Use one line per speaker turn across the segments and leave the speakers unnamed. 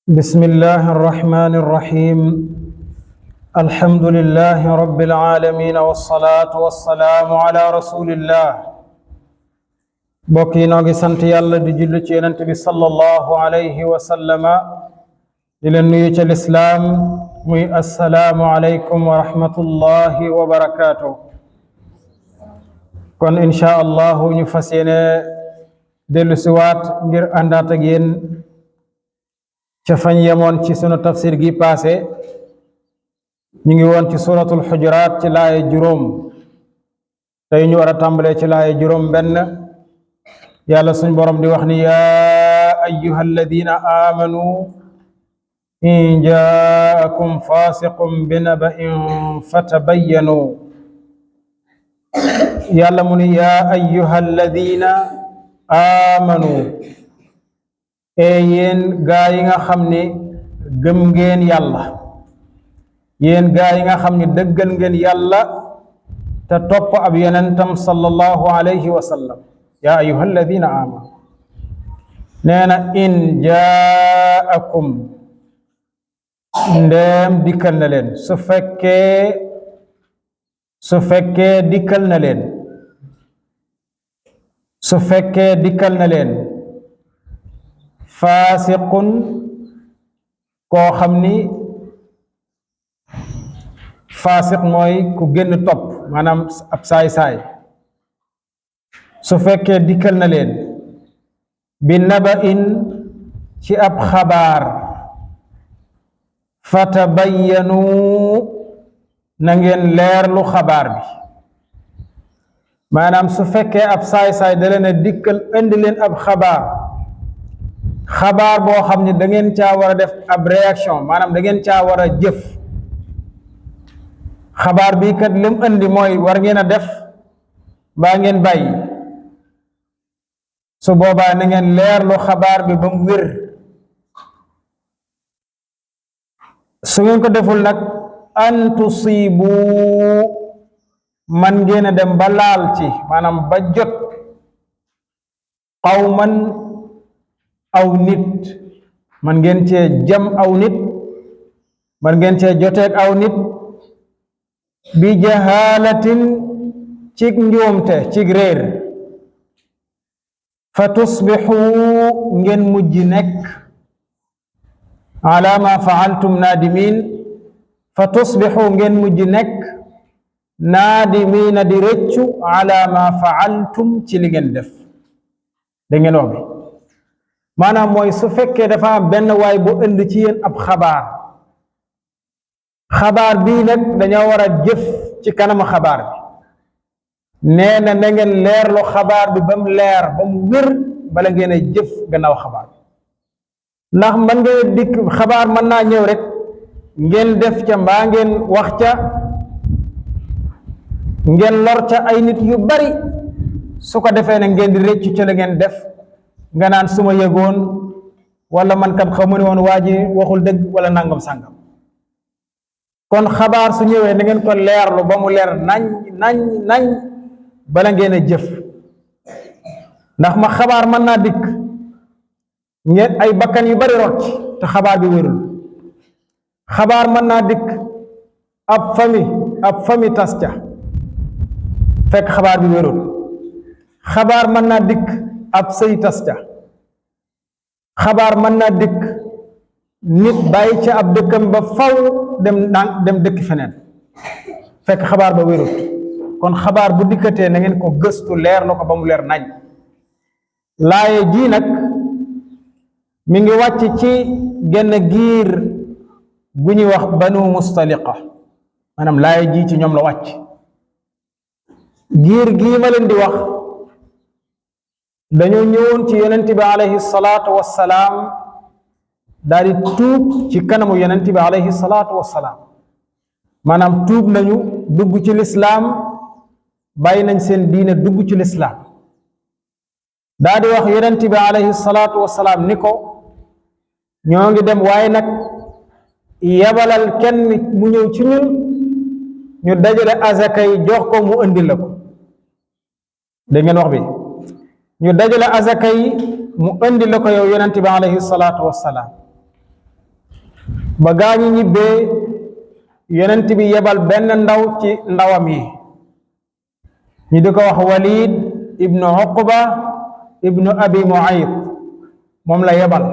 بسم الله الرحمن الرحيم الحمد لله رب العالمين والصلاة والسلام على رسول الله بوكي نوغي سانت يالا دي جولي تي يونت بي صلى الله عليه وسلم دي لن نيو تي الاسلام موي السلام عليكم ورحمة الله وبركاته كون ان شاء الله ني فاسينه دلو سوات ngir andat ak yeen ca fañ yemoon ci sunu tafsir gi passé ñu ngi woon ci suratul hujurat ci laaye juróom tey ñu war a tàmbalee ci laaye juróom benn yàlla suñ borom di wax ni yaa ayyuha alladina amanu in jaakum fasiqun binaba'in fatabayyanu yàlla mu ni yaa ayyuha alladina amanu yéen gaa yi nga xam ni gëm ngeen yàlla yéen gaa yi nga xam ni dëggal ngeen yàlla te topp ab yonentam sallallahu alayhi wa sallam yaa ayyuha alladina amanu nee na in jaakum ndeem dikkal na leen su fekkee dikkal na leen faasiqun koo xam ni faasiq mooy ku génn topp maanaam ab saay-saay su fekkee dikkal na leen bi naba'in ci ab xabaar fatabayyanu na ngeen leerlu xabaar bi maanaam su fekkee ab saay-saay da leen a dikkal indi leen ab xabaar boo xam ne da ngeen caa war a def ab réaction maanaam da ngeen caa war a jëf xabaar bi kat lim andi mooy war ngeen a def mbaa ngeen bàyyi su boobaa na ngeen leerlu xabaar bi ba mu wér su ngeen ko deful nag an tusibu man ngeen a dem ba laal ci maanaam ba jot qawman aw nit man ngeen cee jam aw nit man ngeen cee joteeg aw nit bi jahalatin cig njuumte cig réer fa tusbixu ngeen mujj nekk ala ma faaltum naadimin fa tusbixu ngeen mujj nekk naadimiina di rëccu ala ma faaltum ci li ngeen def da ngeen wax bi maanaam mooy su fekkee dafa am benn waay bu indi ci yéen ab xabaar bii nag dañoo war a jëf ci kanamu xabaar bi nee na na ngeen leerlu xabaar bi ba mu leer ba mu wér bala ngeen a jëf gannaaw xabaar ndax man ngeen dikk xabaar mën naa ñëw rek ngeen def ca mbaa ngeen wax ca ngeen lor ca ay nit yu bari su ko defee nag ngeen di rëccu ca la ngeen def nga naan su ma yëgoon wala man kat xamu ne woon waa ji waxul dëgg wala nangam sàngam kon xabaar su ñëwee na ngeen ko leerlu ba mu leer nañ bala ngeen a jëf ndax ma xabaar mën naa dikk ngeen ay bakkan yu bari rot te xabaar bi wérul xabaar mën naa dikk ab famille tas ca fekk xabaar bi wérul xabaar mën naa dikk ab sëy tas ca xabaar mën naa dikk nit bàyyi ca ab dëkkam ba faw dem dëkk feneen fekk xabaar ba wérut kon xabaar bu dikkatee na ngeen ko gëstu leer la ko ba mu leer nañ laaye ji nag mi ngi wàcc ci genn giir gu ñuy wax banu mustaliqa maanaam laaye ji ci ñoom la wàcc giir gii ma leen di wax dañoo ñëwoon ci yonent bi alayhi salaatu wassalaam daal di tuub ci kanamu yonent bi alayhi salaatu wassalaam maanaam tuub nañu dugg ci lislaam bàyyi nañ seen diine dugg ci lislaam daal di wax yonent bi alayhi salaatu wassalaam ni ko ñoo ngi dem waaye nag yebalal kenn mu ñëw ci ñun ñu dajale azaka yi jox ko mu indi la ko dégg ngeen wax bi ñu dajale azaka yi mu indi la ko yow yonent bi alayhi salaatu wassalaam ba gaañu ñibbee yonent bi yebal benn ndaw ci ndawam yi ñu di ko wax Walid ibnu Uqba ibnu Abi Muayt moom la yebal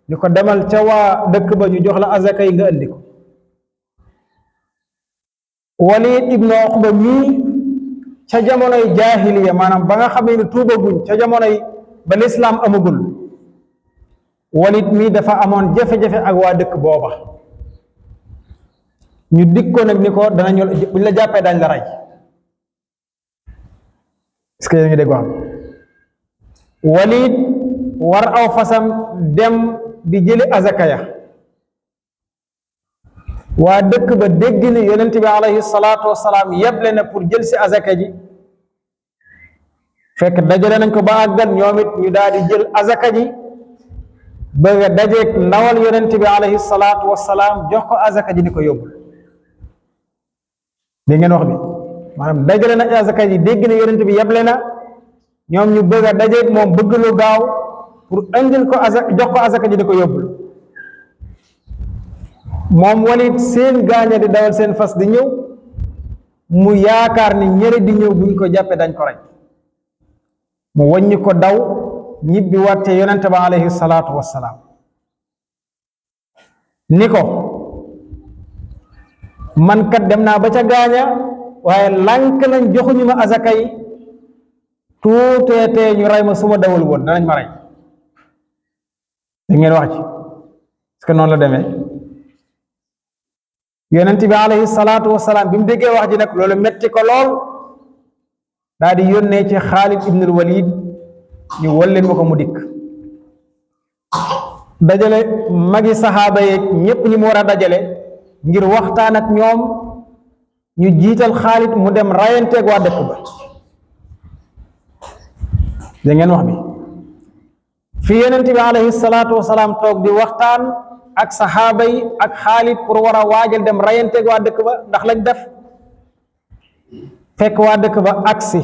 ni ko demal ca waa dëkk ba ñu jox la azaka yi nga indi ko. Walid ibnu Uqba mii ca jamonoy jaahiliya maanaam ba nga xamee ne tuubaguñ ca jamonoy ba lislaam amagul, Walid mii dafa amoon jafe-jafe ak waa dëkk booba. ñu dig ko nag ni ko danañu buñ la jàppee dañ la rey. est-ce que yéen ngi dégg wax Walid war aw fasam dem di jëli azaka ya. waa dëkk ba dégg ne yonent bi alayhi salaatu wasalaam yeble na pour jël si azaka ji, fekk dajale nañ ko ba àggal ñoom it ñu daal di jël azaka ji bëgg a dajeeg ndawal yonent bi alayhi salaatu wasalaam jox ko azaka ji ni ko yóbbul. dégg ngeen wax bi maanaam dajale na azaka ji, dégg ne yonent bi yeble na, ñoom ñu bëgg a dajeeg moom bëgg lu gaaw pour indil ko azaka, jox ko azaka ji ni ko yóbbul. moom Walid seen gaaña di dawal seen fas di ñëw, mu yaakaar ni ñëre di ñëw buñ ko jàppee dañ ko rey, mu wàññi ko daw ñibbi wàtte yonente ba alayhi salaatu wassalaam ni ko man kat dem naa ba ca gaaña waaye lànk nañ joxuñu ma azaka yi, tuuteetee ñu rey ma suma dawal woon danañ ma rey. da ngeen wax ci est-ce que noonu la demee? yonent bi alayhi salaatu wasalaam bi mu déggee wax ji nag loolu metti ko lool, daal di yónnee ci Xaalid ibnul Walid ñu wolleen ma ko mu dikk, dajale magi saxaaba yeeg ñépp ñi mu war a dajale ngir waxtaan ak ñoom. ñu jiital Xaalid mu dem rayanteeg waa dëkk ba. da ngeen wax bi fi yonent bi alayhi salaatu wasalaam toog di waxtaan ak saxaaba yi ak Xaalid pour war a waajal dem rayanteeg waa dëkk ba ndax lañ def, fekk waa dëkk ba agsi.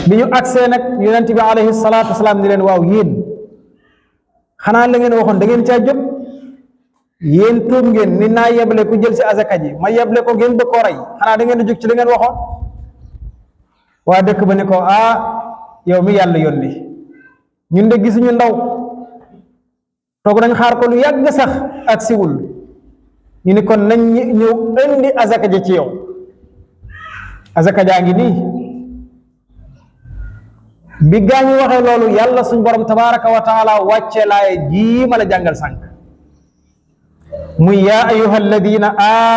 bi ñu agsee nag yonent bi alayhi salaatu wasalaam ni leen waaw yéen xanaa la ngeen waxoon da ngeen caa jóg? yéen tuub ngeen ni naa yeble ku jël si azaka ji ma yeble ko ngeen bëgg koo rey, xanaa da ngeen di jóg ci li ngeen waxoon? waa dëkk ba ne ko yow mi yàlla yónni ñun de gisuñu ndaw, toog nañ xaar ko lu yàgg sax ak siwul, ñu ni kon nañ ñëw indi azaka ji ci yow. azaka jaa ngi nii. bi gaañu waxee loolu yàlla suñ borom tabaraka wa taala wàcce laaye jii ma la jàngal sànq muy yaa ayuha alladina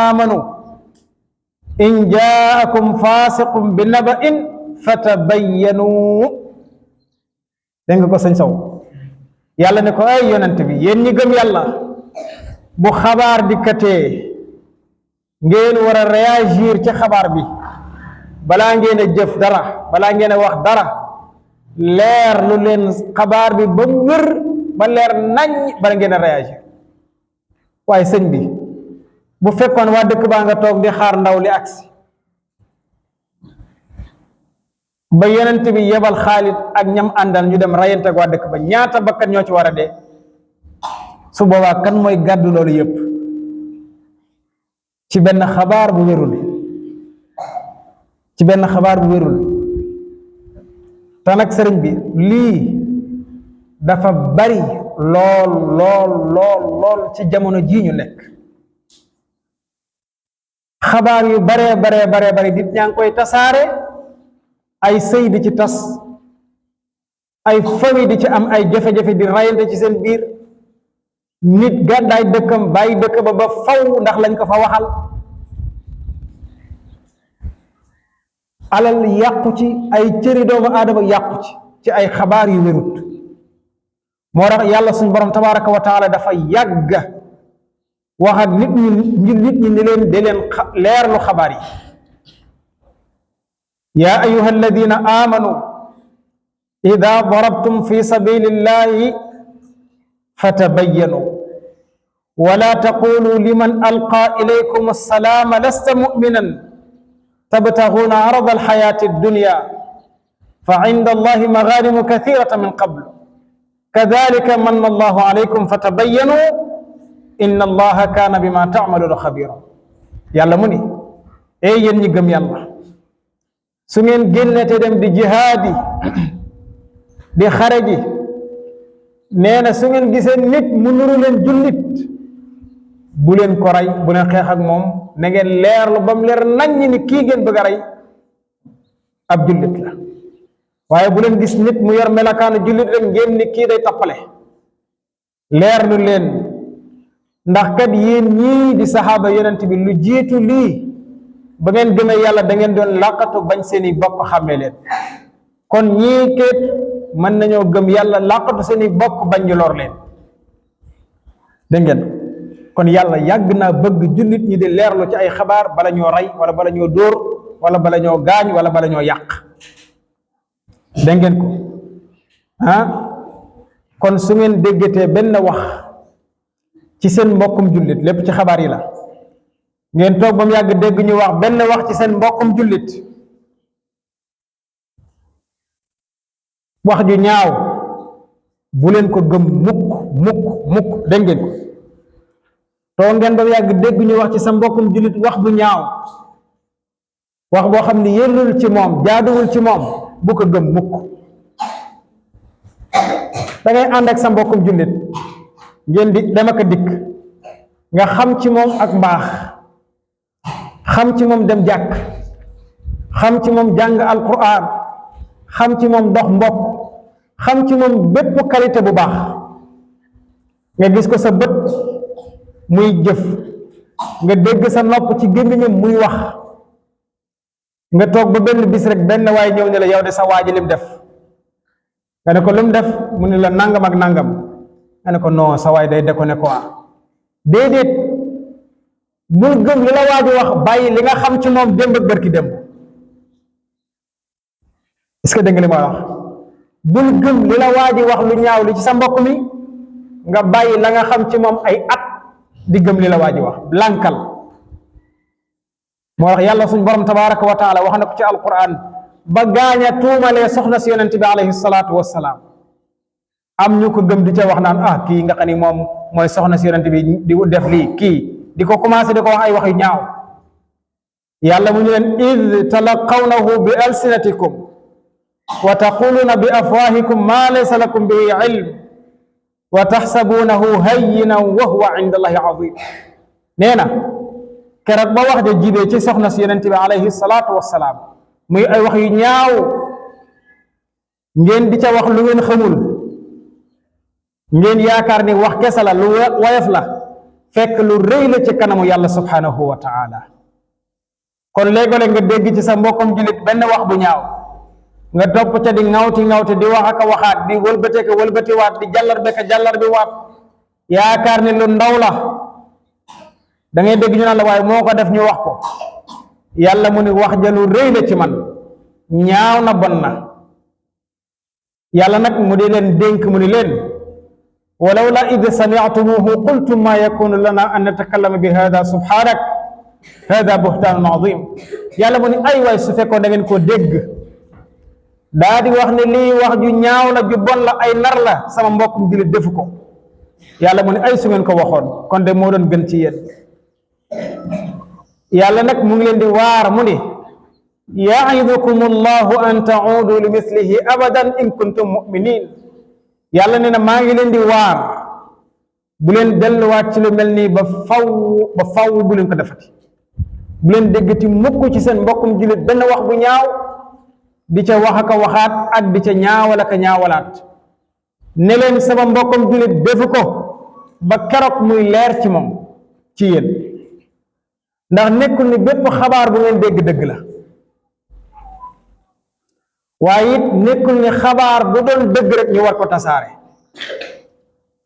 amanu in jaakum fasiqun bi naba'in fatabayyanu. dégg nga ko sëñ Sow yàlla ne ko ay yonent bi yéen ñi gëm yàlla bu xabaar dikkatee ngeen war a réagir ci xabaar bi balaa ngeen a jëf dara, balaa ngeen a wax dara, leer lu leen xabaar bi ba mu wér ba leer nañ bala ngeen a réagir. waaye sëñ bi bu fekkoon waa dëkk baa nga toog di xaar ndaw li agsi ba yonent bi yebal Xaalid ak ñam àndal ñu dem rayante ak waa dëkk ba, ñaata bakkan ñoo ci war a dee? su boobaa kan mooy gàddu loolu yépp ci benn xabaar bu wérul, ci benn xabaar bu wérul. te nag sëriñ bi lii dafa bari lool lool lool lool ci jamono jii ñu nekk. xabaar yu baree baree bari nit ñaa ngi koy tasaare, ay sëy di ci tas, ay famille di ci am ay jafe-jafe di rayante ci seen biir, nit gàddaay dëkkam bàyyi dëkk ba ba faw ndax lañ ko fa waxal, alal yàqu ci, ay cëri doomu aadama yàqu ci ay xabaar yu wérut. moo tax yàlla suñ borom tabaraka wa taala dafa yàgg wax ak nit ñi ni leen de leen leerlu xabaar yi. yaa ayuha alladina amanu ida darabtum fi sabilillahi fatabayyanu wala taqulu liman alqa ilaykum assalaama lasta mu'minan tabtaghuna arada alxayati addunya fa inda allahi maghanimu kathiratan min qabl kadhalika manna allahu alaykum fatabayyanu inna allaha kaana bima taamaluuna xabira. yàlla mu ni yéen ñi gëm yàlla su ngeen génnete dem di jihaadi di xare ji nee na su ngeen gisee nit mu nuru leen jullit bu leen ko rey, bu leen xeex ak moom, na ngeen leerlu ba mu leer naññ ni kii ngeen bëgg a rey ab jullit la. waaye bu leen gis nit mu yor melakaanu jullit rek ngeen ni kii day tappale. leerlu leen, ndax kat yéen ñii di saxaaba yonent bi lu jiitu lii ba ngeen gëmee yàlla da ngeen doon làqatu bañ seeni bokk xàmmee leen. kon ñii kat mën nañoo gëm yàlla làqatu seeni bokk bañ ñu lor leen. dégg ngeen kon yàlla yàgg naa bëgg jullit ñi di leerlu ci ay xabaar bala ñoo rey wala bala ñoo dóor wala bala ñoo gaañ wala bala ñoo yàq. dégg ngeen ko kon su ngeen déggatee benn wax ci seen mbokkum jullit, lépp ci xabaar yi la, ngeen toog ba mu yàgg dégg ñu wax benn wax ci seen mbokkum jullit, wax ju ñaaw, bu leen ko gëm mukk. dégg ngeen ko toog ngeen ba mu yàgg dégg ñu wax ci sa mbokkum jullit wax bu ñaaw, wax boo xam ne yellul ci moom, jaaduwul ci moom, bu ko gëm mukk. da ngay ànd ak sa mbokkum jullit ngeen di dem ak a dikk, nga xam ci moom ak mbaax, xam ci moom dem jàkk, xam ci moom jàng alquran, xam ci moom dox mbokk, xam ci moom bépp qualité bu baax, nga gis ko sa bët muy jëf, nga dégg sa nopp ci gémmiñam muy wax, nga toog ba benn bis rek benn waaye ñëw ne la yow de sa waaji lim def, nga ne ko lu mu def, mu ne la nangam ak nangam, nga ne ko non sa waay day déconné quoi. déedéet, bul gëm li la waaji wax, bàyyi li nga xam ci moom démb ak bërki démb. est-ce que dégg nga li ma wax? bul gëm li la waaji wax lu ñaaw li ci sa mbokk mi, nga bàyyi la nga xam ci moom ay at di gëm li la waaji wax, lànkal. moo wax yàlla suñ borom tabaraka wa taala wax na ko ci alquran ba gaaña tuumalee soxna si yonent bi alayhi salaatu wassalaam, am ñu ko gëm di ca wax naan kii nga xam ni moom mooy soxna si yonent bi di def lii, kii di ko commencé di ko wax ay wax yu ñaaw. yàlla mu ñu leen id talaqawnahu bi alsinatikum wa taquluuna bi afwahikum ma laysa lakum bihi ilm wa taxsabuunahu hayyinan wa huwa inda allahi azim. nee na keroog ba wax de jibee ci soxna si yonent bi alayhi salaatu wassalaam muy ay wax yu ñaaw, ngeen di ca wax lu ngeen xamul, ngeen yaakaar ni wax kese la, lu woyof la, fekk lu rëy la ci kanamu yàlla subhanahu wa taala. kon léeg-léeg nga dégg ci sa mbokkum jullit benn wax bu ñaaw, nga topp ca di ŋawti di wax ak a waxaat, di wëlbate ko wëlbati waat, di jallar bi waat, yaakaar ni lu ndaw la. da ngay dégg ñu naan la waaye moo ko def ñu wax ko. yàlla mu ni wax ja lu rëy la ci man, ñaaw na, bon na. yàlla nag mu di leen dénk mu ni leen walaw la id sami'tumuhu qultum ma yakunu lana an natakallama bi hada subhanak hada buhtanun azim. yàlla mu ni ay waay su fekkoon da ngeen koo dégg daa di wax ne lii wax ju ñaaw la, ju bon la, ay nar la, sama mbokkum jullit defu ko. yàlla mu ni ay su ngeen ko waxoon kon de moo doon gën ci yéen. yàlla nag mu ngi leen di waar mu ni ya'idukum allahu an ta'udu li mislihi abadan in kuntum mu'minin. yàlla nee na maa ngi leen di waar bu leen delluwaat ci lu mel nii ba faw bu leen ko defati. bu leen déggati mukk ci seen mbokkum jullit benn wax bu ñaaw di ca wax ak a waxaat ak di ca ñaawal ak a ñaawalaat. ne leen sama mbokkum jullit defu ko ba keroog muy leer ci moom ci yéen. ndax nekkul ni bépp xabaar bu ngeen dégg dëgg la, waaye it nekkul ni xabaar bu doon dëgg rek ñu war ko tasaare.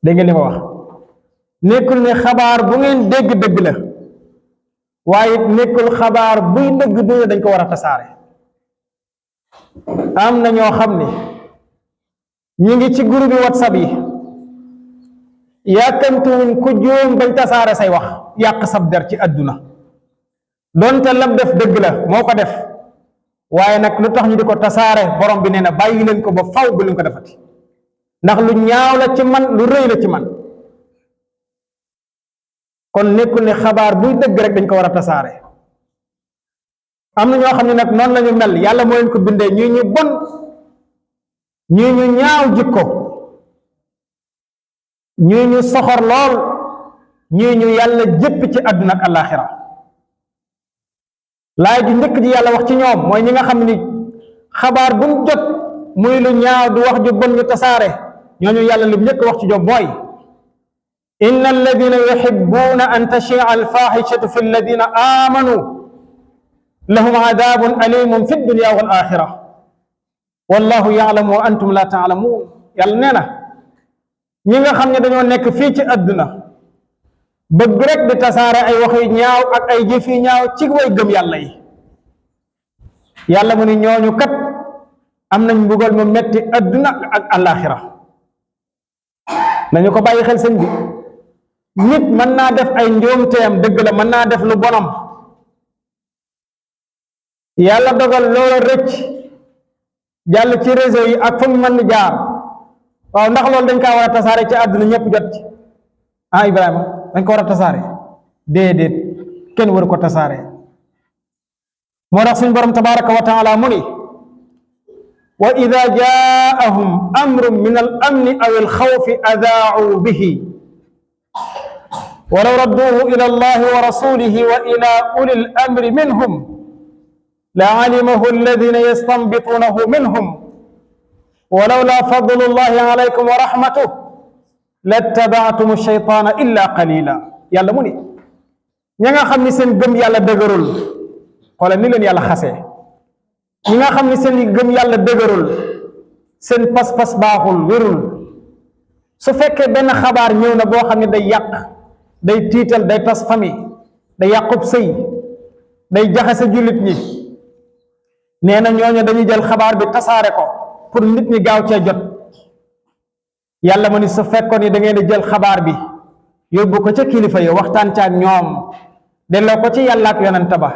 dégg ngeen li ma wax? nekkul ni xabaar bu ngeen dégg dëgg la, waaye it nekkul xabaar buy dëgg du dañ ko war a tasaare. am na ñoo xam ni ñu ngi ci groupe bi WhatsApp yi, yàkkamtuwuñ ku juum bañ tasaare say wax, yàq sab der ci àdduna. donte lam def dëgg la, moo ko def, waaye nag lu tax ñu di ko tasaare, borom bi nee na bàyyi leen ko ba faw bu leen ko defati, ndax lu ñaaw la ci man, lu rëy la ci man. kon nekkul ne xabaar buy dëgg rek dañ ko war a tasaare. am na ñoo xam ne nag noonu la ñu mel, yàlla moo leen ko bindee, ñii ñu bon, ñii ñu ñaaw jikko, ñii ñu soxor lool, ñii ñu yàlla jëpp ci àdduna ak àllaaxira. laay ju njëkk ji yàlla wax ci ñoom mooy ñi nga xam ni xabaar buñ jot muy lu ñaaw du wax ju bon ñu tasaare, ñooñu yàlla li njëkk wax ci ñoom mooy inna alladina yuhibbuna an tashia alfaxishatu fi alladina amanu lahum adabun alimun fi dunya wal axira wallahu yaalamu wa antum la taalamuun. yàlla nee na ñi nga xam ne dañoo nekk fii ci àdduna bëgg rek di tasaare ay wax yu ñaaw ak ay jëf yu ñaaw ci way gëm yàlla yi, yàlla mu ni ñooñu kat am nañ mbugal mu metti àdduna ak àllaaxira. nañu ko bàyyi xel sëñ bi, nit mën naa def ay njuumteem, dëgg la mën naa def lu bonam, yàlla dogal loola rëcc jàll ci réseau yi ak fu mu mën jaar. waaw ndax loolu dañ kaa war a tasaare ci àdduna ñëpp jot ci? ah Ibrahima dañ ko war a tasaare? déedéet, kenn waru ko tasaare. moo tax suñ borom tabaraka wa taala mu ni wa ida jaahum amrun min al amni aw al xawfi adaau bihi walaw radduuhu ila allahi wa rasulihi wa ila uli al amri minhum la alimahu alladina yastanbituunahu minhum walawla fadlu llahi alaykum wa rahmatuh lattabaatum shaytaana illa qalila. yàlla mu ni ña nga xam ni seen gëm yàlla dëgërul, xoolal ni leen yàlla xasee, ñi nga xam ni seen gëm yàlla dëgërul, seen pas-pas baaxul, wérul, su fekkee benn xabaar ñëw na boo xam ne day yàq, day tiital, day tas famille, day yàqub sëy, day jaxase jullit ñi, nee na ñooñu dañuy jël xabaar bi tasaare ko pour nit ñi gaaw cee jot. yàlla mu ni su fekkoon ni da ngeen di jël xabaar bi yóbbu ko ca kilifa yi waxtaan ca ak ñoom, delloo ko ci yàlla ak yonent ba,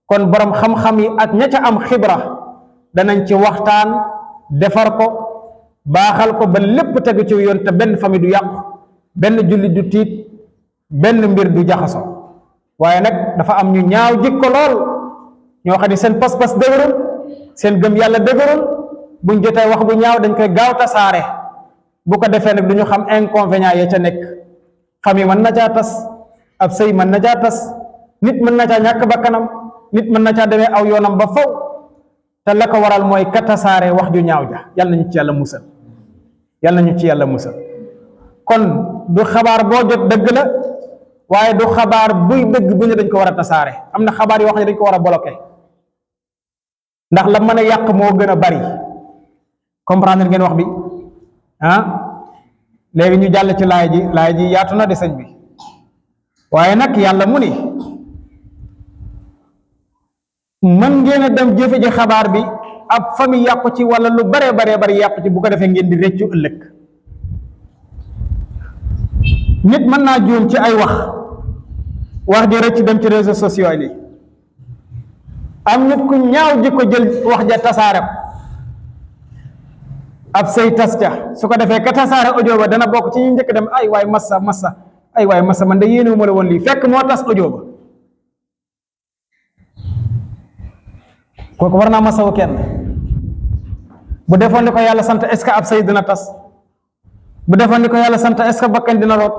kon borom xam-xam yi ak ña ca am xibra danañ ci waxtaan, defar ko, baaxal ko ba lépp tegu ci yoon te benn famille du yàqu, benn jullit du tiit, benn mbir du jaxaso. waaye nag dafa am ñu ñaaw jikko lool, ñoo xam ne seen pas-pas dëgërul, seen gëm yàlla dëgërul, buñ jotee wax bu ñaaw dañ koy gaaw tasaare. bu ko defee nag du ñu xam inconvénient ya ca nekk. famille mën na caa tas, ab sëy mën na caa tas, nit mën na caa ñàkk bakkanam, nit mën na caa demee aw yoonam ba faw, te la ko waral mooy ka tasaare wax ju ñaaw ja. yàlla nañu ci yàlla musal, yàlla nañu ci yàlla musal. kon du xabaar boo jot dëgg la, waaye du xabaar buy dëgg bu ñu dañ ko war a tasaare. am na xabaar yoo xam ne dañ ko war a bloqué ndax la mën a yàq moo gën a bari. comprendre ngeen wax bi ah? léegi ñu jàll ci laay ji yaatu na de sëñ bi, waaye nag yàlla mu ni mën ngeen a dem jëfe ji xabaar bi, ab famille yàqu ci wala lu baree bari yàqu ci, bu ko defee ngeen di réccu ëllëg. nit mën naa juum ci ay wax ji rëcc dem ci réseaux sociaux yi, am nit ku ñaaw ji ko jël wax ja tasaare ko, ab sëy tas ca, su ko defee ka tasaare audio ba dana bokk ci ñu njëkk dem ay waay massa ay waay massa, man de yéene wu ma la woon lii, fekk moo tas audio ba. kooku war naa masawu kenn. bu defoon ni ko yàlla sant, est-ce que ab sëy dina tas? bu defoon ni ko yàlla sant, est-ce que bakkan dina root?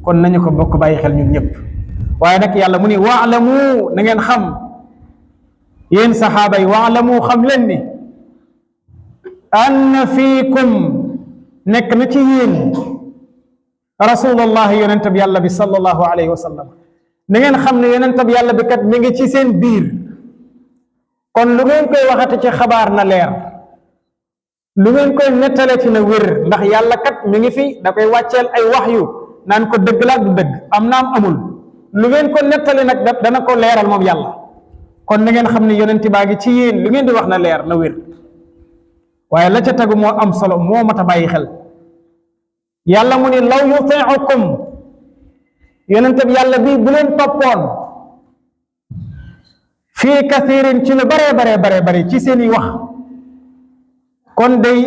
kon nañu ko bokk bàyyi xel ñun ñëpp. waaye nag yàlla mu ni waalamu, na ngeen xam yéen saxaaba yi, waalamu, xam leen ni anna fiikum, nekk na ci yéen rasulullah, yonent bi yàlla bi sallallahu alayhi wa sallam. na ngeen xam ne yonent bi yàlla bi kat mi ngi ci seen biir. kon lu ngeen koy waxati ci xabaar na leer, lu ngeen koy nettale ci na wér, ndax yàlla kat mi ngi fi, da koy wàcceel ay waxyu naan ko dëgg la du dëgg, am naam amul. lu ngeen ko nettali nag dana ko leeral moom yàlla. kon na ngeen xam ne yonent baa ngi ci yéen, lu ngeen di wax na leer na wér. waaye la ca tegu moo am solo, moo mat a bàyyi xel. yàlla mu ni law yutiicukum, yonent bi yàlla bi bu leen toppoon fii kathirin ci lu baree bare ci seeni wax, kon day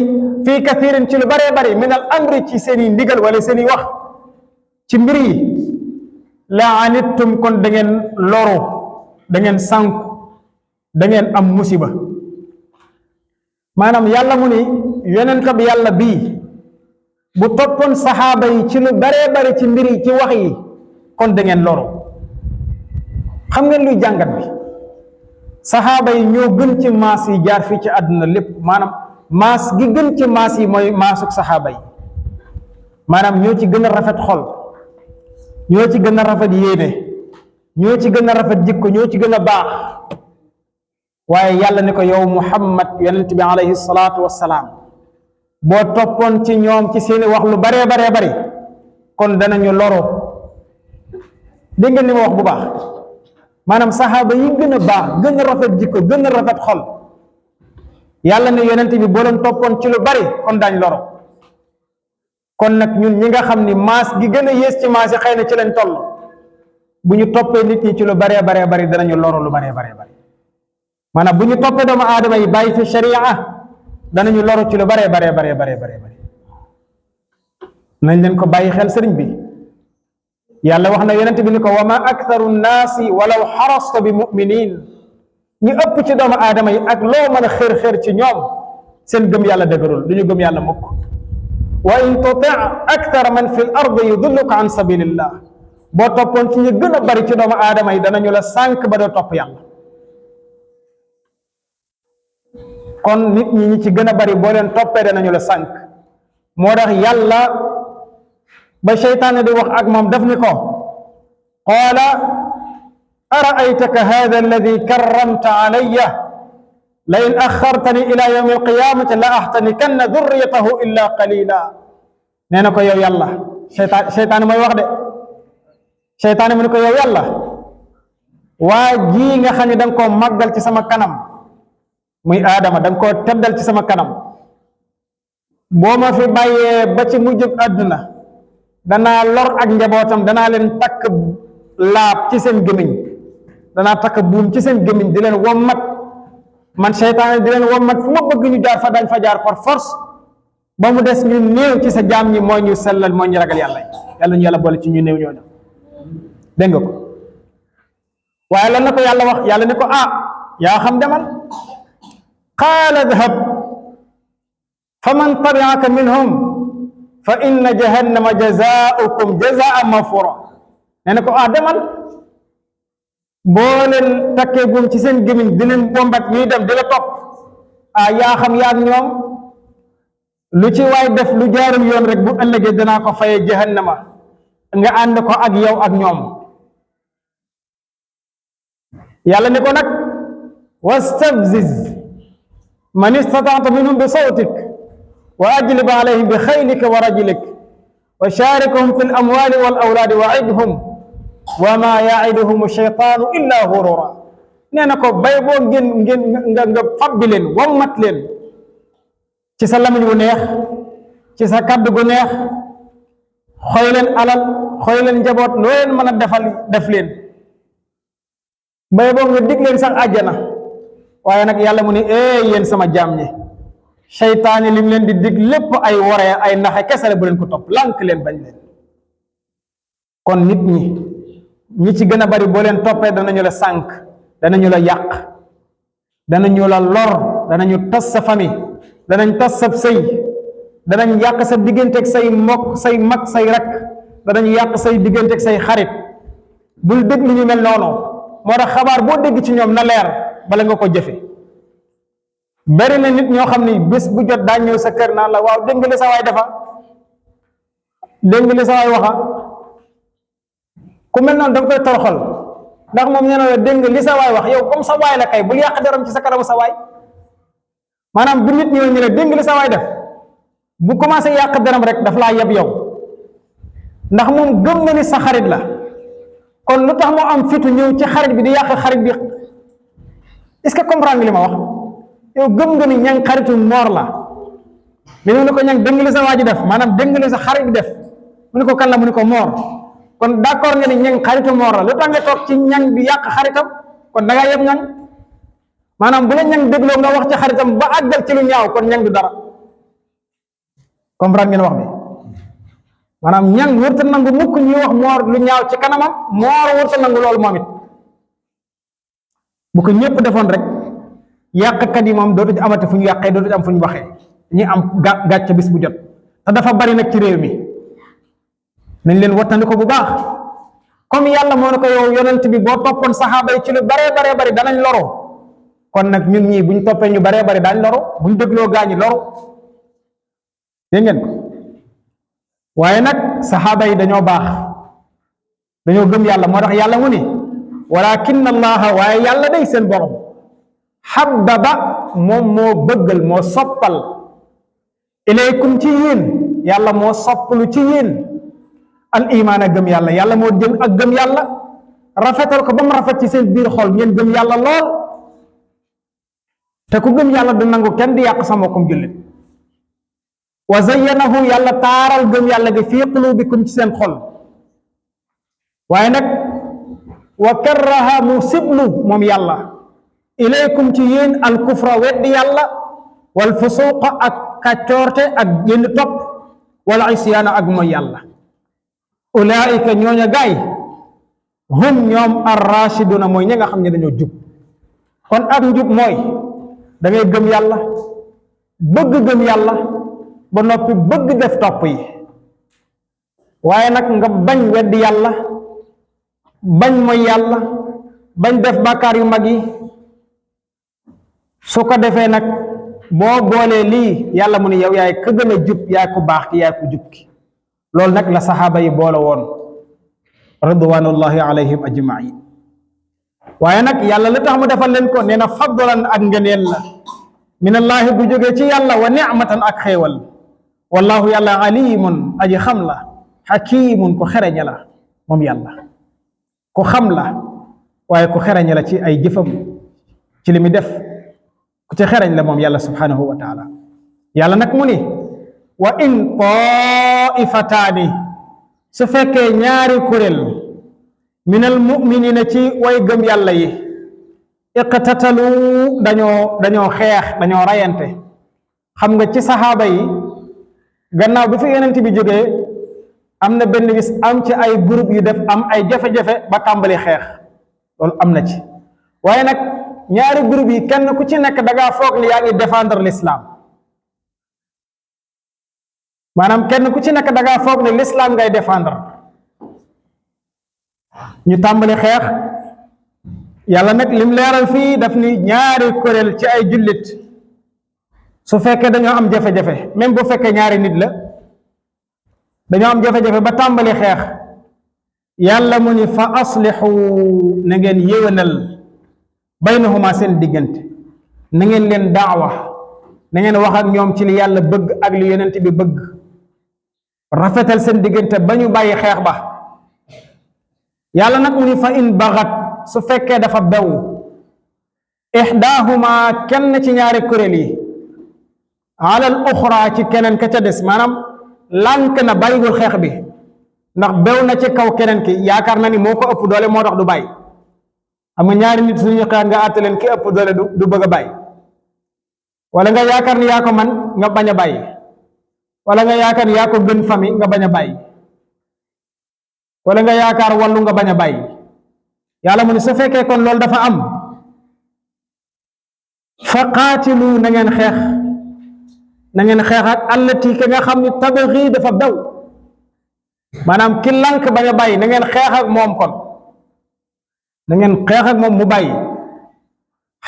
fii kathirin ci lu baree bare min al amri ci seeni ndigal wala seeni wax ci mbir yi, la anittum kon da ngeen loru da ngeen sànku da ngeen am musiba maanaam yàlla mu ni yonent bi yàlla bii bu toppoon saxaaba yi ci lu baree bari ci mbir yi ci wax yi kon da ngeen loru xam ngeen luy jàngat bi saxaaba yi ñoo gën ci maas yi jaar fii ci àdduna lépp maanaam maas gi gën ci maas yi mooy maasuk saxaaba yi maanaam ñoo ci gën a rafet xol ñoo ci gën a rafet yéene ñoo ci gën a rafet jikko ñoo ci gën a baax waaye yàlla ne ko yow muhammad yonent bi alayhi salaatu wassalaam boo toppoon ci ñoom ci seeni wax lu baree baree bari kon danañu loro dégg ngeen li ma wax bu baax maanaam saxaaba yi gën a baax gën a rafet jikko gën a rafet xol yàlla ne yonent bi boo leen toppoon ci lu bari kon daañ loro kon nag ñun ñi nga xam ni maas gi gën a yées ci maas yi xëy na ci lañ toll bu ñu toppee nit ñi ci lu baree baree bari danañu loro lu baree baree bari maanaam bu ñu toppee doomu aadama yi bàyyi fi sharia danañu loro ci lu baree baree baree baree baree bari nañ leen ko bàyyi xel sëriñ bi yàlla wax na yonent bi ni ko wa ma aktharu nnaasi walaw xarasta bi muminin ñu ëpp ci doomu aadama yi ak loo mën a xër-xër ci ñoom seen gëm yàlla dëgërul du ñu gëm yàlla mukk wa in tuti akthara man fi l ardi yudilluka an sabilillah boo toppoon ci ñu gën a bari ci doomu aadama yi danañu la sànq ba doo topp yàlla kon nit ñi ñi ci gën a bari boo leen toppee danañu la sànq moo tax yàlla ba seytaane di wax ak moom daf ni ko qaala araaytaka hada alladi karramta alayya la in axartani ila yawmi alqiyamati la axtanikanna durriyatahu illa qalila nee na ko yow yàlla seytaane mooy wax de seytaane mu ni ko yow yàlla waa ji nga xam ne da nga koo màggal ci sama kanam muy aadama da nga koo teddal ci sama kanam boo ma fi bàyyee ba ci mujjub àdduna danaa lor ak njabootam danaa leen takk laab ci seen gémmiñ danaa takk buum ci seen gémmiñ di leen wommat man seytaane di leen wommat fu ma bëgg ñu jaar fa dañ fa jaar par force ba mu des ñu néew ci sa jaam ñi moo ñu sellal moo ñu ragal yàlla yàlla ñu yàlla boole ci ñu néew ñooñu dégg nga ko waaye lan na ko yàlla wax yàlla ne ko ah yaa xam demal qaala dhhab fa man tabi'aka minhum fa inna jahannama jazaaukum jazaan mafura nee na ko ah demal boo leen takkee buum ci seen gémmiñ di leen bombat ñuy dem di la topp ah yaa xam yaa ak ñoom lu ci waay def lu jaarul yoon rek bu ëllëgee danaa ko faye jahannama nga ànd ko ak yow ak ñoom yàlla ne ko nag wastafziz man istataata minhum bi sawtik wa ajlib alayhim bi xaylika wa rajlik wa sharikhum fi l amwali wal awlaadi wa idhum wa ma yaiduhum shaytaanu illa ghurura nee na ko bay boo ngeen nga fabbi leen wammat leen ci sa lamiñ wu neex ci sa kaddu gu neex xooy leen alal xooy leen njaboot loo leen mën a defal def leen bay boo nga dig leen sax àjjana waaye nag yàlla mu ne yéen sama jaam ñi seytaane lim leen di dig lépp ay waree ay naxe kesale bu leen ko topp lànk leen bañ leen kon nit ñi ci gën a bari boo leen toppee danañu la sànk danañu la yàq danañu la lor danañu tas sa famille danañ tas sa sëy danañ yàq sa digganteeg say mbokk say mag say rak danañ yàq say digganteeg say xarit bul dégg lu ñu mel noonu moo tax xabaar boo dégg ci ñoom na leer bala nga ko jëfe bari na nit ñoo xam ni bés bu jot daa ñëw sa kër naan la waaw dégg nga li sa waay defa dégg nga li sa waay waxa ku mel noonu danga koy toroxal ndax moom nee na la dégg nga li sa waay wax yow comme sa waay la kay bul yàq deram ci sa kanamu sa waay maanaam bu nit ñëwee ñu ne dégg nga li sa waay def bu commencé yàq deram rek daf laa yeb yow ndax moom gëm na ni sa xarit la kon lu tax moo am fitu ñëw ci xarit bi di yàq xarit bi est-ce que comprendre nga li ma wax yow gëm nga ni ñang xaritu moor la mais mu ne ko ñang dégg nga li sa waa ji def maanaam dégg nga li sa xarit bi def mu ne ko kan la mu ne ko moor kon d'accord nga ni ñang xaritu moor la lu tax nga toog ci ñang bi yàq xaritam kon da ngaa yeb ñang maanaam bu la ñang dégloo nga wax ci xaritam ba àggal ci lu ñaaw kon ñang du dara comprendre ngeen wax bi maanaam ñang wërta nangu mukk ñuy wax moor lu ñaaw ci kanamam moor wërta nangu loolu moom it bu ko ñëpp defoon rek yàqkat yi moom dootu amati fu ñu yàqee dootu am fu ñu waxee ñi am gàcce bis bu jot te dafa bari nag ci réew mi nañ leen wattandi ko bu baax comme yàlla moo ne ko yow yonent bi boo toppoon saxaaba yi ci lu baree bari danañ loro kon nag ñun ñii buñ toppee ñu baree bari daañ loro buñ dégloo gaañi loro dégg ngeen ko waaye nag saxaaba yi dañoo baax dañoo gëm yàlla moo tax yàlla mu ni walakin allaha waaye yàlla day seen borom xabbaba moom moo bëggal moo soppal ilaykum ci yéen yàlla moo soppalu ci yéen al imaan a gëm yàlla yàlla moo jël ak gëm yàlla rafetal ko ba mu rafet ci seen biir xol ngeen gëm yàlla lool te ku gëm yàlla du nangu kenn di yàq sa mbokkum jullit wa zayyanahu yàlla taaral gëm yàlla gi fii qulubikum ci seen xol waaye nag wa karraha mu siblu moom yàlla ilaykum ci yéen al kufra weddi yàlla wal fusuqa ak kàccoorte ak génn topp wal isyaana ak mooy yàlla ulaika ñooña gaay hum ñoom ar-rashiduna mooy ñi nga xam ne dañoo jub kon ak njub mooy da ngay gëm yàlla bëgg gëm yàlla ba noppi bëgg def topp yi waaye nag nga bañ weddi yàlla bañ mooy yàlla bañ def bàkkaar yu mag yi su ko defee nag boo boolee lii yàlla mu ne yow yaay ka gën a jub yaay ku baax ki yaay ku jub ki loolu nag la saxaaba yi boole woon ridwanullahi alayhim ajmain waaye nag yàlla la tax mu defal leen ko nee na fadlan ak ngëneel la minallahi bu jógee ci yàlla wa nicmatan ak xéewal wallahu yàlla alimun aji xam la xakimun ku xereñe la moom yàlla ku xam la waaye ku xereñe la ci ay jëfam ci li muy def ku ci xereñ la moom yàlla subhanahu wa taala yàlla nag mu ni wa in taifataani su fekkee ñaari kuréel minal muminina ci way gëm yàlla yi iqtatalu dañoo xeex dañoo rayante xam nga ci saxaaba yi gannaaw bi fi yonent bi jógee am na benn bis am ci ay groupe yu def am ay jafe-jafe ba tàmbali xeex loolu am na ci waaye nag ñaari groupe yi kenn ku ci nekk da ngaa foog ni yaa ngi défendre l'islam maanaam kenn ku ci nekk da ngaa foog ne l'islam ngay défendre ñu tàmbali xeex yàlla nag lim leeral fii daf ni ñaari kuréel ci ay jullit su fekkee dañoo am jafe-jafe même bu fekkee ñaari nit la dañoo am jafe-jafe ba tàmbali xeex yàlla mu ni fa aslixu na ngeen yéwénal baynahuma seen diggante na ngeen leen daawa na ngeen wax ak ñoom ci li yàlla bëgg ak li yonent bi bëgg rafetal seen diggante ba ñu bàyyi xeex ba yàlla nag mu ni fa in baxat su fekkee dafa bew ixdaahuma kenn ci ñaari kuréel yi alal uxra ci keneen ka ca des maanaam lànk na bàyyiwul xeex bi ndax bew na ci kaw keneen ki yaakaar na ni moo ko ëpp doole moo tax du bàyyi xam nga ñaari nit suñu xeex nga àtte leen ki ëpp doole du bëgg a bàyyi wala nga yaakaar ni yaa ko man nga bañ a bàyyi wala nga yaakaar ni yaa ko gën famille nga bañ a bàyyi wala nga yaakaar wallu nga bañ a bàyyi yàlla mu ne su fekkee kon loolu dafa am fa qaatilu na ngeen xeex ak allati ka nga xam ni tabghi dafa daw maanaam ki lànk bañ a bàyyi na ngeen xeex ak moom kon na ngeen xeex ak moom mu bàyyi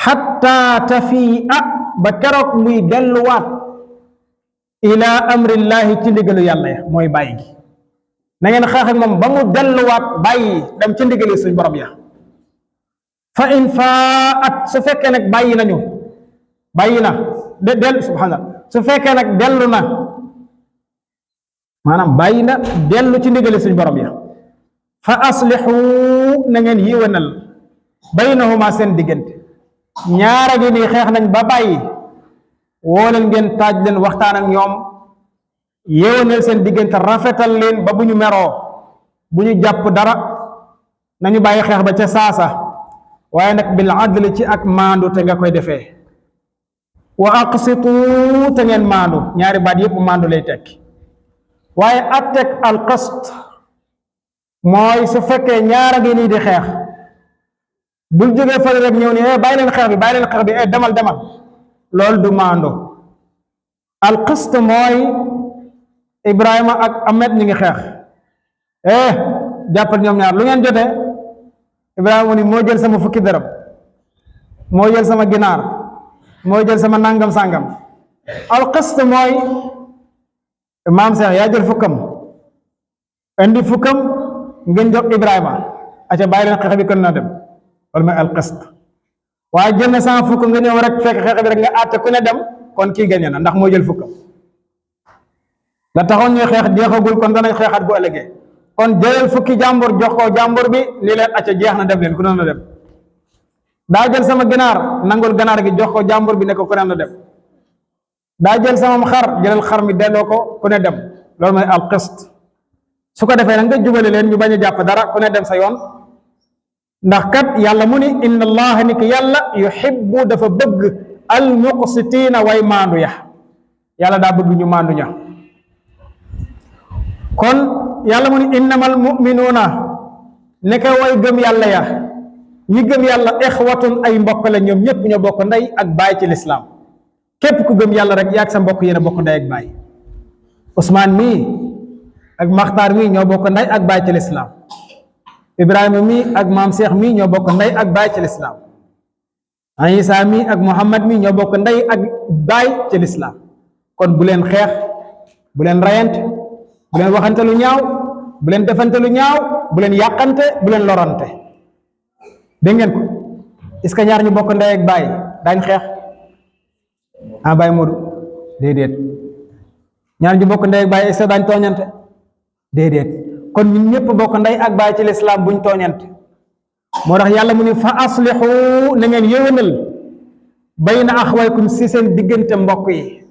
xatta tafii ba keroog muy delluwaat ila amrillahi ci ndigalu yàlla ya mooy bàyyi gi na ngeen xeex ak moom ba mu delluwaat bàyyi dem ci ndigali suñ borom ya fa in faat su fekkee nag bàyyi nañu bàyyi na subhanallah su fekkee nag dellu na maanaam bàyyi na dellu ci ndigali suñ borom ya fa aslixu na ngeen yiwanal baynahuma seen diggante ñaara gi nii xeex nañ ba bàyyi woo leen ngeen taaj leen waxtaan ak ñoom yéwanal seen diggante rafetal leen ba bu ñu meroo bu ñu jàpp dara nañu bàyyi xeex ba ca saasa waaye nag bil adli ci ak maandu te nga koy defee wa aqsitu te ngeen maandu ñaari baat yépp maandu lay tekki waaye atteg alqist mooy su fekkee ñaara ngi nii di xeex bul jógee fële rek ñëw ni bàyyi leen xeex bi demal loolu du maando. alqist mooy Ibrahima ak Ahmed ñi ngi xeex jàppal ñoom ñaar lu ngeen jotee Ibrahima mu ni moo jël sama fukki dërëm moo jël sama ginaar moo jël sama nangam sàngam. alqist mooy maam Seex yaa jël fukkam indi fukkam ngeen jox Ibrahima aca bàyyi leen xeex bi kon na dem loolu mooy alqist. waaye jël na sama fukk nga ñëw rek fekk xeex bi rek nga àtte ku ne dem kon kii gañe na ndax moo jël fukkam. la taxoon ñuy xeex jeexagul kon danañ xeexat bu ëllëgee kon jëlal fukki jàmbur jox ko jàmbur bi ni leen acca jeex na dem leen ku ne na dem. daa jël sama ginaar nangul ganaar gi jox ko jàmbur bi ne ko ku ne na dem. daa jël sama xar jëlal xar mi delloo ko ku ne dem loolu mooy alqist. su ko defee nag nga jubale leen ñu bañ a jàpp dara ku ne dem sa yoon ndax kat yàlla mu ni inna allaha ni ki yàlla yuhibbu dafa bëgg almuqsitiina way maandu ya yàlla daa bëgg ñu maandu ña. kon yàlla mu ni innamal muminuuna nekk way gëm yàlla ya ñi gëm yàlla ixwatun ay mbokk la ñoom ñëpp ñoo bokk ndey ak baay ci lislaam képp ku gëm yàlla rek yaag sa mbokk yéen a bokk ndey ak baay. Ousmane mii ak Maxtaar mii ñoo bokk ndey ak baay ci lislaam Ibrahima mii ak maam Cheikh mii ñoo bokk ndey ak baay ci lislaam Isa mii ak Muhammad mii ñoo bokk ndey ak baay ci lislaam kon bu leen xeex bu leen rayante bu leen waxante lu ñaaw bu leen defante lu ñaaw bu leen yàqante bu leen lorante. dégg ngeen ko est-ce que ñaar ñu bokk ndey ak baay daañ xeex Baay Moodu déedéet. ñaar ñu bokk ndey ak baay est-ce que daañ tooñante déedéet. kon ñun ñëpp bokk ndey ak baay ci lislaam buñ tooñante. moo tax yàlla mu ni fa aslihu na ngeen yëwénal bayna axwaykum si seen diggante mbokk yi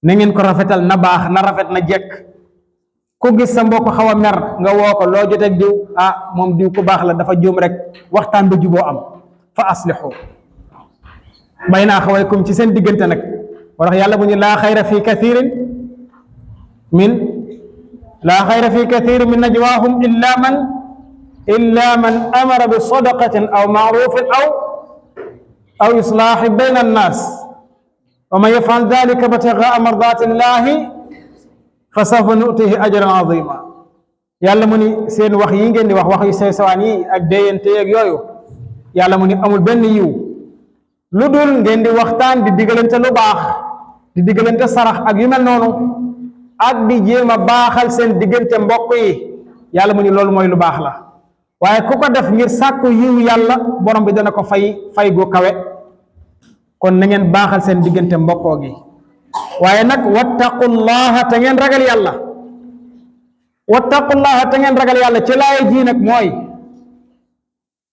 na ngeen ko rafetal na baax na rafet na jekk. ku gis sa mbokk xaw a mer nga woo ko loo joteeg diw moom diw ku baax la dafa juum rek waxtaan ba juboo am fa aslihu bayna axawaykum ci seen diggante nag. moo tax yàlla bu ñu laa xayra fi kathirin min najwaahum illa man amara bi sadaqatin aw maarufin aw islaahi bayna annaas wa man yafal dalika btigaa mardati llahi fa sawfa nutihi ajran azima. yàlla mu ni seen wax yi ngeen di wax yu sew sewaan yi ak déyante yeeg yooyu yàlla mu ni amul benn yiw lu dul ngeen di waxtaan di digalante lu baax di digalante sarax ak yu mel noonu ak di jéem a baaxal seen diggante mbokk yi yàlla mu ni loolu mooy lu baax la. waaye ku ko def ngir sàkku yiw yàlla borom bi dana ko fay gu kawe. kon na ngeen baaxal seen diggante mbokkoo gi. waaye nag wattaqullaha te ngeen ragal yàlla ci laay ji nag mooy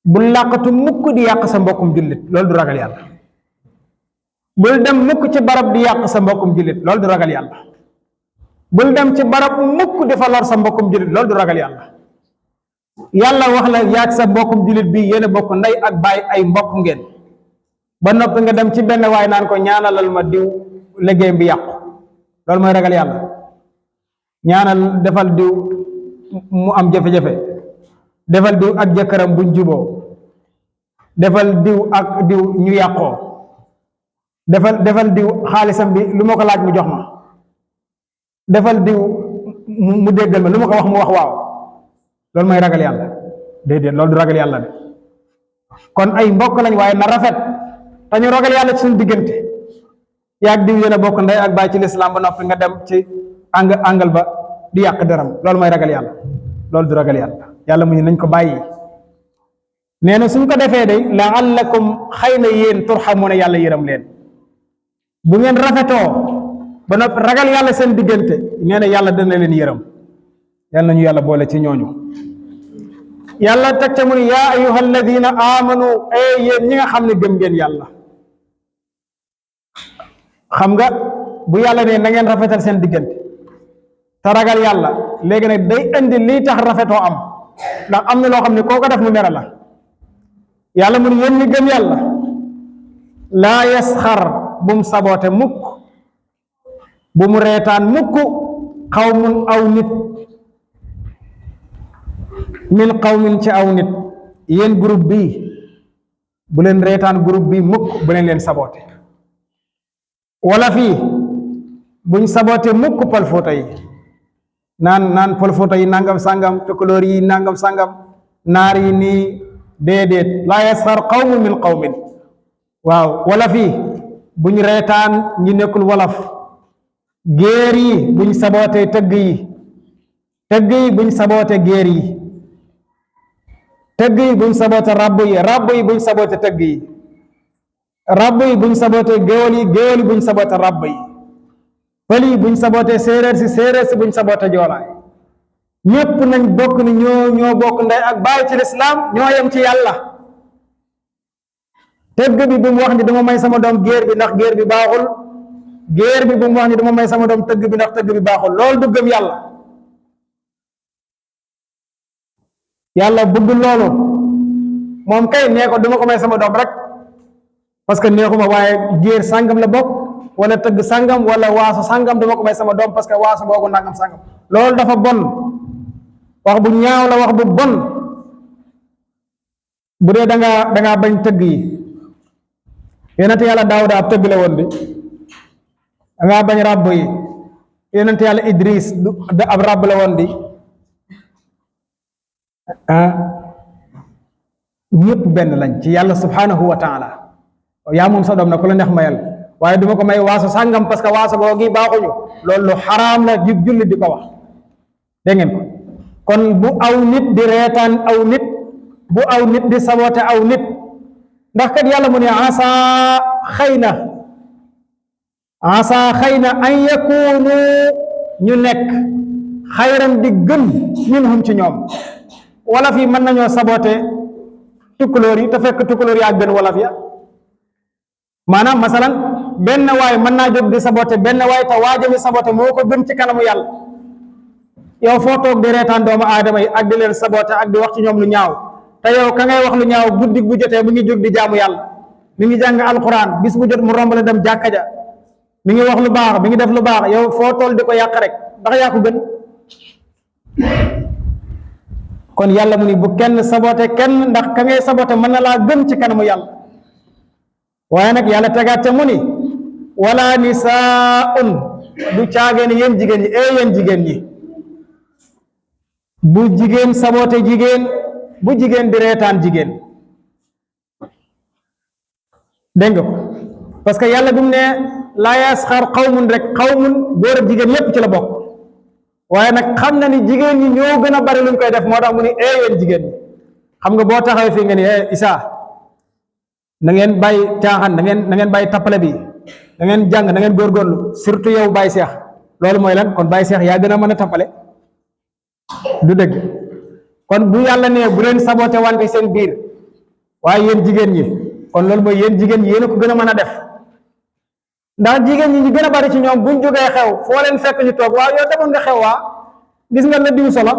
bul làqatu mukk di yàq sa mbokkum jullit loolu du ragal yàlla. bul dem mukk ci barab di yàq sa mbokkum jullit loolu du ragal yàlla. bul dem ci barab mukk di fa lor sa mbokkum jullit loolu du ragal yàlla. yàlla wax la yaag sa mbokkum jullit bi yéen a bokk ndey ak baay ay mbokk ngeen ba noppi nga dem ci benn waay naan ko ñaanalal ma diw liggéeyam bi yàqu loolu mooy ragal yàlla. ñaanal defal diw mu am jafe-jafe defal diw ak jëkkëram buñ juboo defal diw ak diw ñu yàqoo defal diw xaalisam bi lu ma ko laaj mu jox ma defal diw mu déggal ma lu ma ko wax mu wax waaw loolu mooy ragal yàlla déedéet loolu du ragal yàlla de. kon ay mbokk lañ waaye na rafet te ñu ragal yàlla ci suñu diggante. yaag diw yéen a bokk ndey ak baay ci lislaam ba noppi nga dem ci àngal ba di yàq deram loolu mooy ragal yàlla loolu du ragal yàlla. yàlla mu ñu nañ ko bàyyi nee na suñ ko defee day laallakum xëy na yéen turxamuuna yàlla yërëm leen. bu ngeen rafetoo ba noppi ragal yàlla seen diggante nee na yàlla dana leen yërëm. yàlla nañu yàlla boole ci ñooñu. yàlla teg ca mu ne yaa ayuha alladina amanu yéen ñi nga xam ne gëm ngeen yàlla. xam nga bu yàlla ne na ngeen rafetal seen diggante te ragal yàlla léegi nag day indi lii tax rafetoo am ndax am na loo xam ne koo ko def mu mere la. yàlla mu ne yéen ñi gëm yàlla laa yasxar bu mu saboote mukk bu mu reetaan mukk xawmun aw nit min qawmin ci aw nit yéen groupe bi bu leen reetaan groupe bi mukk bu leen saboté wala fii buñ saboté mukk Pël Fuuta yi naan Pël Fuuta yi nangam sangam tukulóor yi nangam sangam naar yi nii déedéet laa yasxar qawmun min qawmin waaw wala fii buñ reetaan ñi nekkul wolof géer yi buñ saboté tëgg yi buñ saboté géer yi tëgg yi buñ saboté rabb yi buñ saboté tëgg yi rabb yi buñ saboté géwél yi buñ saboté rabb yi pël yi buñ saboté séeréer si buñ saboté joolaay ñépp nañ bokk ni ñoo bokk ndey ak baay ci lislaam ñoo yem ci yàlla tëgg bi bu mu wax ni dama may sama doom géer bi ndax géer bi baaxul géer bi bu mu wax ni dama may sama doom tëgg bi ndax tëgg bi baaxul loolu du gëm yàlla yàlla bëgg loolu moom kay nee ko duma ko may sama doom rek parce que neexuma waaye géer sàngam la bokk wala tëgg sàngam wala waaso sàngam duma ko may sama doom parce que waaso boobu nangam sàngam loolu dafa bon wax bu ñaaw la wax bu bon bu dee dangaa bañ tëgg yi yonent yàlla Daawuda ab tëgg la woon di dangaa bañ ràbb yi yonent yàlla Idris ab ràbb la woon di ñëpp benn lañ ci yàlla subhanahu wa taala yaa moom sa doom na ku la neex mayal waaye duma ko may waaso sàngam parce que waaso boo gi baaxuñu loolu lu xaraam la julli di ko wax dégg ngeen ko kon bu aw nit di reetaan aw nit bu aw nit di saboté aw nit ndax kat yàlla mu ne asa xëy na an yakunu ñu nekk xayran di gën minhum ci ñoom wala fii mën nañoo saboté tukkulóor yi te fekk tukkulóor yaa gën wala fi maanaam masalan benn waay mën naa jóg di saboté benn waay te waajami saboté moo ko gën ci kanamu yàlla yow foo toog di reetaan doomu aadama yi ak di leen saboté ak di wax ci ñoom lu ñaaw te yow ka ngay wax lu ñaaw guddi bu jotee mu ngi jóg di jaamu yàlla mi ngi jàng alquran bis bu jot mu romb la dem jàkka ja mi ngi wax lu baax mi ngi def lu baax yow foo toll di ko yàq rek ndax yaa ko gën kon yàlla mu ni bu kenn saboté kenn ndax ka ngay saboté mën na laa gën ci kanamu yàlla waaye nag yàlla tegaat ca mu ni wala nisaun du caageen yéen jigéen ñi yéen jigéen ñi bu jigéen saboté jigéen bu jigéen di reetaan jigéen dégg nga ko parce que yàlla bi mu ne laa yasxar xawmun rek xawmun góor ak jigéen yépp ci la bokk waaye nag xam na ni jigéen ñi ñoo gën a bari luñ koy def moo tax mu ni yéen jigéen ñi xam nga boo taxawee fii nga ni Isa na ngeen bàyyi caaxaan na ngeen bàyyi tappale bi na ngeen jàng na ngeen góorgóorlu surtout yow Baye Cheikh loolu mooy lan kon Baye Cheikh yaa gën a mën a tappale du dëgg kon bu yàlla ne bu leen saboté wante seen biir waaye yéen jigéen ñi kon loolu mooy yéen jigéen ñi yéen a ko gën a mën a def ndax jigéen ñi ñu gën a bari ci ñoom buñ jógee xew foo leen fekk ñu toog waaw yow demoon nga xew waa gis nga la diw solo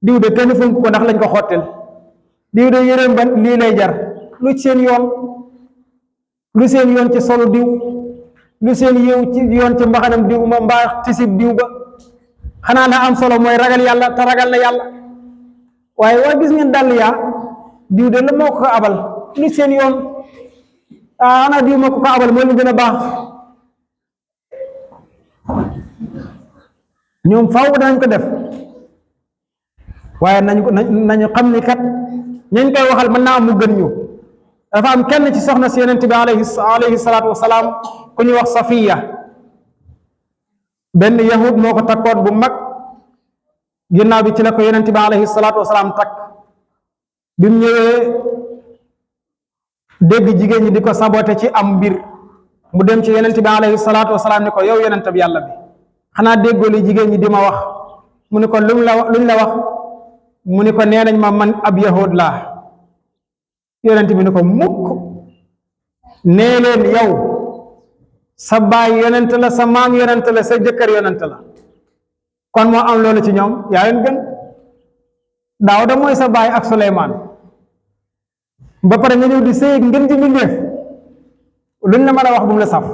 diw de kenn fonk ko ndax lañ ko xottil diw de yéreem ban lii lay jar lu seen yoon ci solu diw lu seen yoon ci mbaxanam diw ma mbaa tisib diw ba xanaa la am solo mooy ragal yàlla te ragal na yàlla waaye waa gis ngeen dàll yaa diw de la moo ko abal lu seen yoon ana diw moo ko abal moo leen gën a baax ñoom faaw danañ ko def waaye nañu xam ni kat ñañ koy waxal mën naa am mu gën ñu dafa am kenn ci soxna si yonent bi alayhi salaatu wasalaam ku ñuy wax Safiya benn yahud moo ko takkoon bu mag ginnaaw bi ci la ko yonent bi alayhi salaatu wasalaam takk bi mu ñëwee dégg jigéen ñi di ko saboté ci am mbir mu dem ci yonent bi alayhi salaatu wasalaam ni ko yow yonent bi yàlla bi xanaa déggoo li jigéen ñi di ma wax mu ni ko luñ la wax mu ni ko nee nañ ma man ab yahud laa yonent bi ni ko mukk nee leen yow sa baay yonent la sa maam yonent la sa jëkkër yonent la kon moo am loolu ci ñoom yaa leen gën Daawuda mooy sa baay ak Suleymaan ba pare nga ñëw di sëy ngeen ji mbindéef luñ la mën a wax bu mu la saf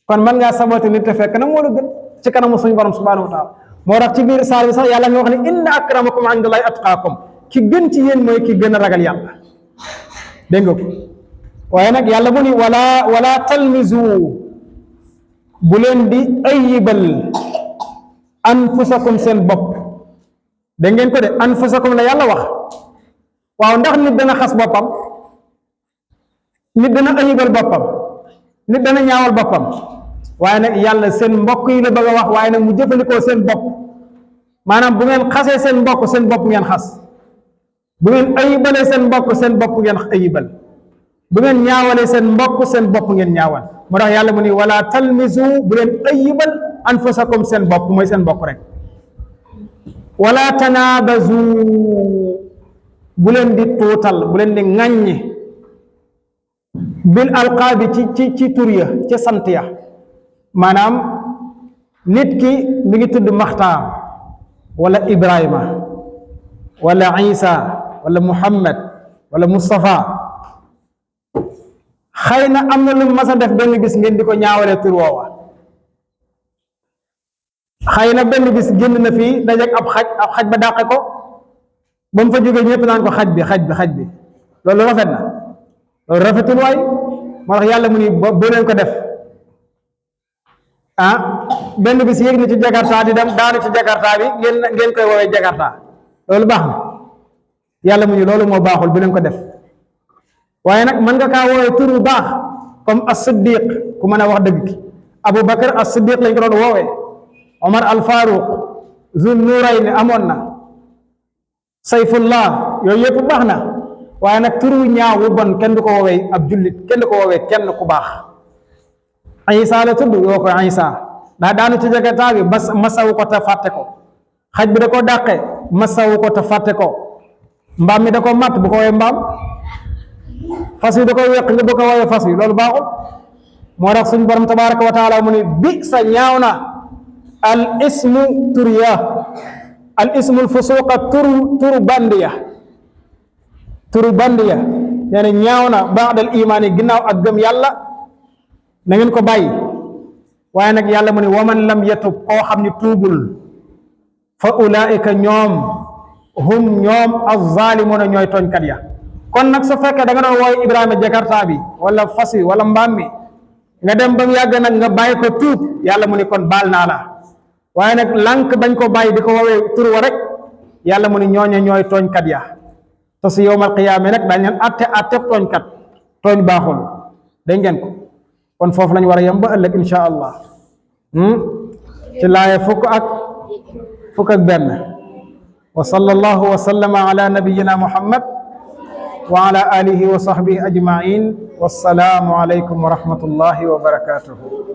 kon man ngaa saboté nit te fekk na moo la gën ci kanamu suñu borom subhanahu wa taala moo tax ci biir saar bi sax yàlla nga wax ne inna akramakum indallahi atqaakum ki gën ci yéen mooy ki gën a ragal yàlla dégg nga ko waaye nag yàlla mu ni wala talmizu bu leen di ayibal anfusakum seen bopp dégg ngeen ko de anfusakum la yàlla wax waaw ndax nit dana xas boppam nit dana ayibal boppam nit dana ñaawal boppam waaye nag yàlla seen mbokk yi la bëgg a wax waaye nag mu jëfandikoo seen bopp maanaam bu ngeen xasee seen mbokk seen bopp ngeen xas bu ngeen ayibalee seen mbokk seen bopp ngeen ayibal bu ngeen ñaawalee seen mbokk seen bopp ngeen ñaawal moo tax yàlla mu ni wala talmizu bu leen ayibal anfusakum seen bopp mooy seen bopp rek wala tanaabazu bu leen di tuutal bu leen di ŋàññi bil alqaabi ci tur ya ci sant ya maanaam nit ki mi ngi tudd Maxtaar wala Ibrahima wala Isa wala Muhammad wala Mustafa xëy na am na lu mas a def benn bis ngeen di ko ñaawale tur woowa xëy na benn bis génn na fii dajeek ab xaj ba dàqe ko ba mu fa jógee ñëpp naan ko xaj bi loolu rafet na loolu rafetul waay moo tax yàlla mu ni boo leen ko def benn bis yéeg na ci jakarta di dem daanu ci jakarta bi ngeen koy woowee jakarta loolu baax na yàlla mu ni loolu moo baaxul bu leen ko def waaye nag mën nga kaa woowee tur bu baax comme as-siddiq ku mën a wax dëgg ki Abu Bakar as-siddiq lañ ko doon woowee Omar al-Faruq Zul Nurayn amoon na Sayfullah yooyu yëpp baax na waaye nag turu ñaaw wu bon kenn du ko woowee ab jullit kenn du ko woowee kenn ku baax Isa la tudd yoo ko Isa daa daanu ci jakarta bi masawu ko te fàtte ko xaj bi da ko dàqe masawu ko te fàtte ko mbaam mi da ko matt bu ko woowee mbaam fas yi da koy weq nga bu ko woowee fas yi loolu baaxul moo tax suñu borom tabaraka wa taala mu ni bi sa ñaaw na al ismu turiya al ismul fusuqa turu bandiya nee na ñaaw na baadal imaan yi ginnaaw ak gëm yàlla na ngeen ko bàyyi waaye nag yàlla mu ne waman lam yatub koo xam ni tuubul fa ulaika ñoom hum ñoom az-zalimuna ñooy tooñkat ya kon nag su fekkee da nga doon wooy Ibrahima jakarta bi wala fas wi wala mbaam mi nga dem ba mu yàgg nag nga bàyyi ko tuub yàlla mu ne kon baal naa la waaye nag lànk bañ ko bàyyi di ko woowee tur wa rek yàlla mu ne ñooñe ñooy tooñkat ya te su yowmal qiyaama nag dañ leen atte tooñkat tooñ baaxul dégg ngeen ko kon foofu lañ war a yem ba ëllëg insha allah ci laaya fukk ak benn wa sallallahu wa sallama ala nabiyyina muhammad wa ala alihi wa sahbihi ajma'in wassalaamu alaykum wa rahmatullahi wa barakatuhu